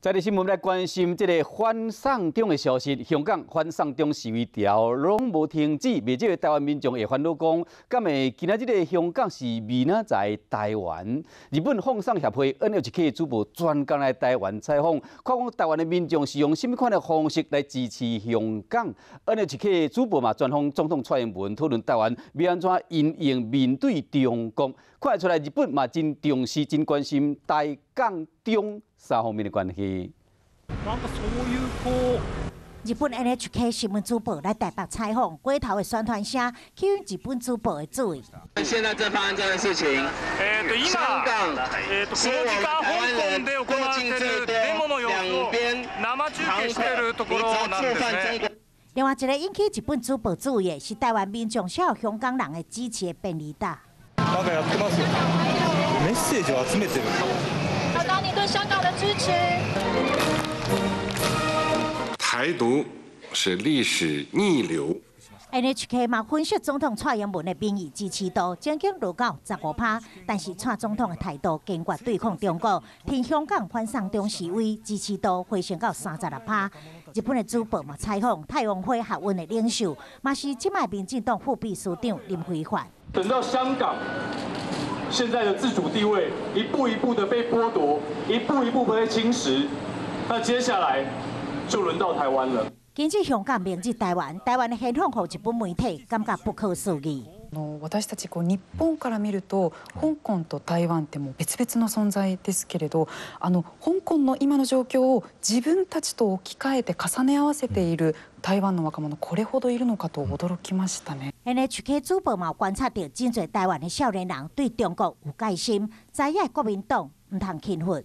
這個新聞來關心這个反送中的消息，香港反送中示威潮攏無停止，袂少的台灣民眾會煩惱講，敢會今仔這个香港是明仔載台灣？日本放送協會 NHK 主播專工來台灣採訪，看講台灣的民眾是用啥物款的方式來支持香港。NHK 主播嘛專訪總統蔡英文，討論台灣欲按怎因應面對中國。看得出來，日本嘛真重視、真關心台港中三方面的關係。日本 NHK 新聞主播來台北採訪，過頭的宣傳聲吸引日本主播的注意。現在正發生這件事情，香港是我們台灣人過境最多，兩邊航空，你只要觸犯中國。另外一个引起日本主播注意的是台灣民眾受香港人的支持的便利貼。なんかやってますよ。メッセージを集めてる。表達你對香港的支持。台獨是歷史逆流。 NHK 嘛分析總統蔡英文的民意支持度將近落到15%，但是蔡總統的態度堅決對抗中國，挺香港反送中示威支持度回升到36%。日本的主播嘛採訪太陽花學運的領袖，嘛是這擺民進黨副秘書長林飛帆。等到香港現在的自主地位一步一步的被剝奪，一步一步被侵蝕，那接下來就輪到台灣了。根據香港明日台灣，台灣的現況予日本媒體感覺不可思議。私たちこう日本から見ると香港と台灣ってもう別々の存在ですけれど、香港の今の状況を自分たちと置き換えて重ね合わせている台灣の若者これほどいるのかと驚きましたね。 NHK 主播嘛有觀察到真濟台灣的少年人對中國有戒心，知影國民黨毋通輕忽。